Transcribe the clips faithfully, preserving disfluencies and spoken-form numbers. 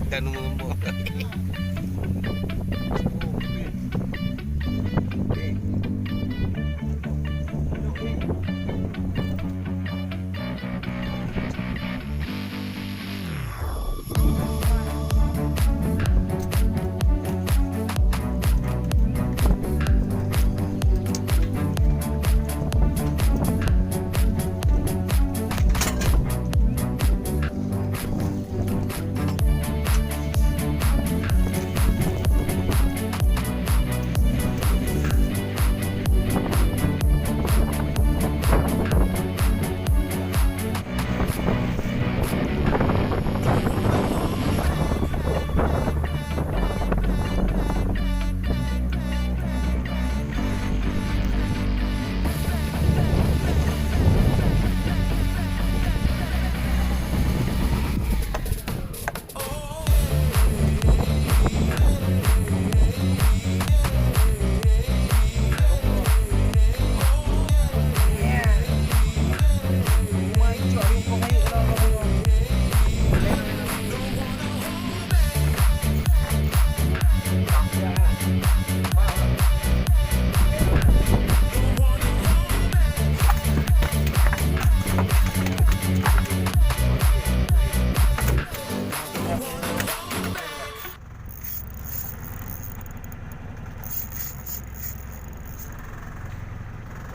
Dan umur lembut.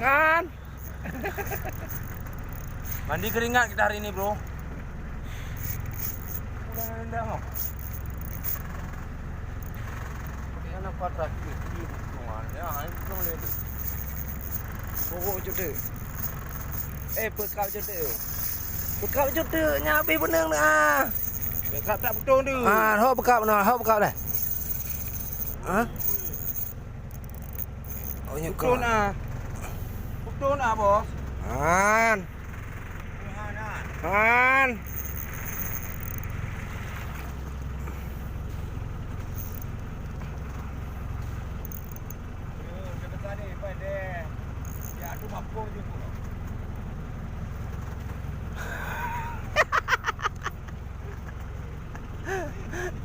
Kan? Mandi keringat kita hari ini, bro. Udah rendang, oh. Ini anak patah kiri, kiri, bro. Ya, ini bro, lihat tu. Pokok cut tu. Eh, pekap cut tu. Pekap cut tu, nyan habis benang tu, ah. Pekap tak betul tu. Ah, hok pekap na, hok pekap dah. Ha? Oh, nyoe betul ka. Nah. Betul nah, Bos. Han. Han.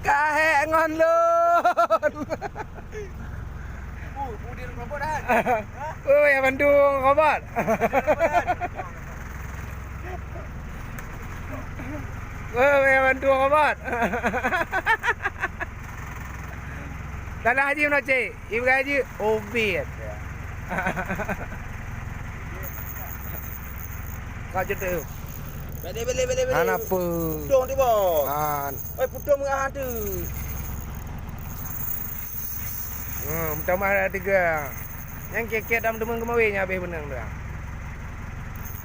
Ka hék ngon lôn. Ui, abang Dung robot. Ui, abang Dung robot. Tanah haji mana, cik? Ibu haji ubit. Kau cetek. Balik, balik, balik, balik. Hana apa. Putong tu, Bos. Han. Oi, putong meuah tu. Hmm, meutamah dah tiga. Nyang kek-kek dam teumeng keumawe nyang habéh beunang dah.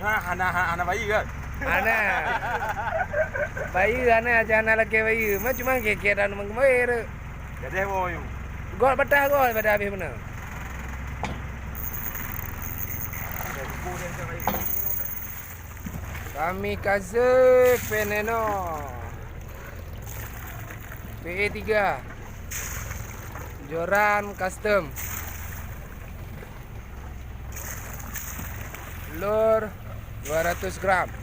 Nah, hana, hana, hana bayeue kan? Hana. Bayeue hana, aja hana lakée bayeue. Ma cuma kek-kek dam teumeng keumawe tu. Jadi, boh, yuk. Gol patah gol pada habéh beunang. Kamikaze Veneno. P E tiga. Joran Custom. Lor dua ratus gram.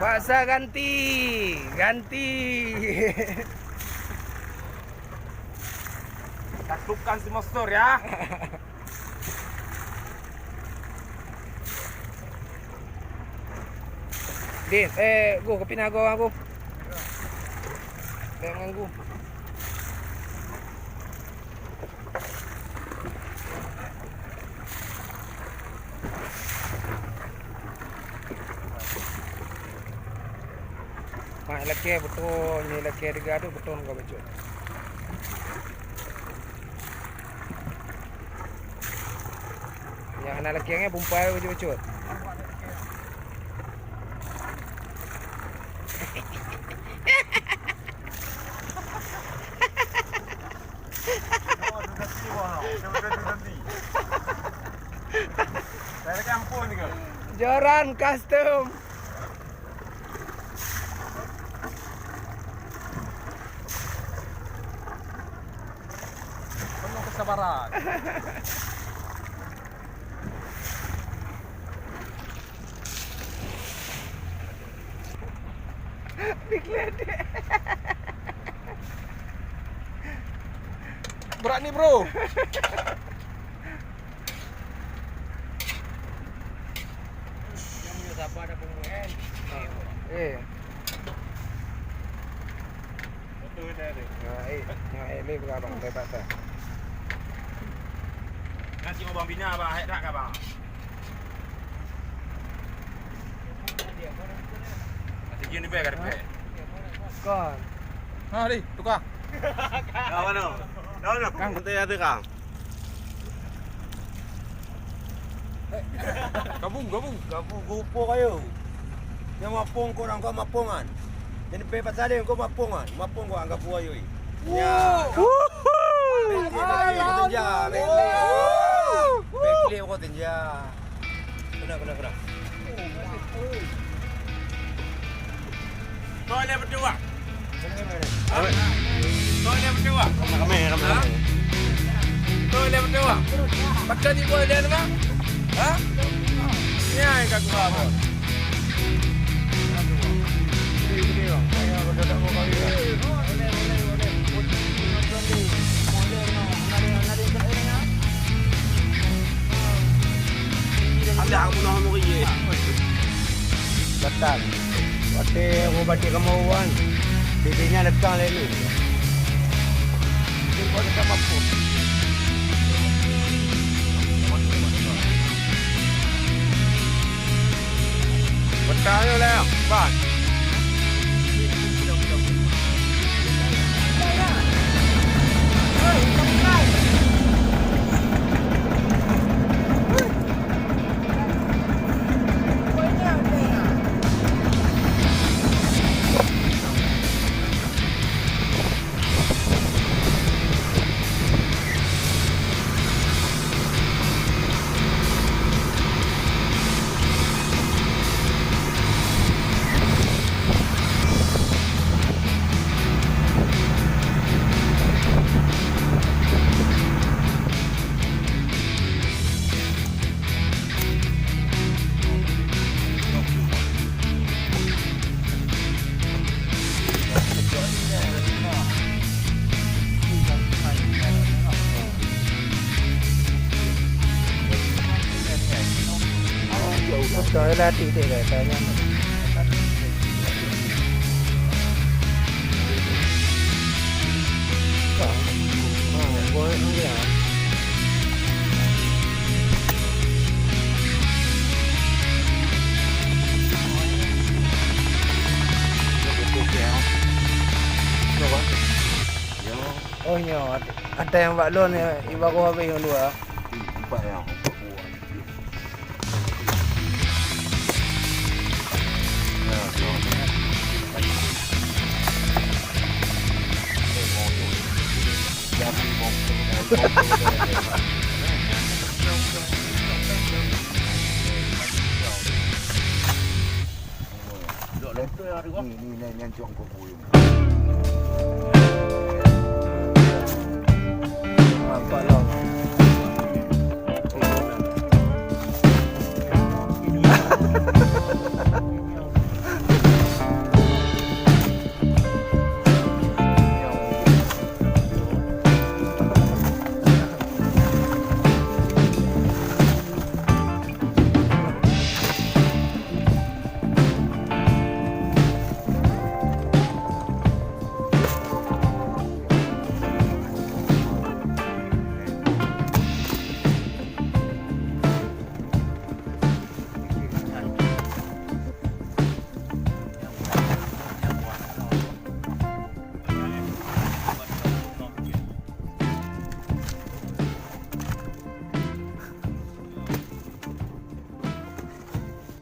Paksa ganti, ganti. Taklukkan si monster ya. Din, eh, Gu, kopi na Gu, Gu. Bèk ganggu. Mak lakèe beutôi, nyoe lakèe teuga tu beutôi keu bacut. Nyang hana lakèe nyan bumpai bacut-bacut. Joran Custom. Penuh kesabaran. Dikledek. Berat ni, bro. Eh. Nyoe, eh, nyoe, eh, lé beuga bang, beubaih. Nasi abang bina, bang, hek dak ka, bang. Nasi jin ni bèk ka dipèk. Kon. Ha, di, tukar. Dah mana? Dah mana? Kang. Nanti ada, Kang. Gabung, gabung. Gabung, geupo kayu. Nyang mapong korang, kau mapongan. Jadi pe pasal dia, kau mapongan. Mapong kau anggap buah yoi. Ya. Wuhu. Bekle, bekle, kau tenja, bekle. Bekle, kau tenja. Kena, kena, kena. Kau ada betul, Wak? Ha? Kau ada betul, Wak? Ramai, ramai, ha? Ramai. Kau ada betul, Wak? Pakai ni kau ada nama? Ha? Ni yang kat gua, Bos. Ada aku nak mau ye. Batal. Watèe ubat kamoe wan, bibit nyan lekang lé lôn. Jeuet keu dekat Mapon. Beutôi lé, Bang. Nyoe, ata nyang bak lôn, ibaroh habéh nyang dua. Empat nyang, empat buah. Ni, ni, ni, ni, cok kau puyuh.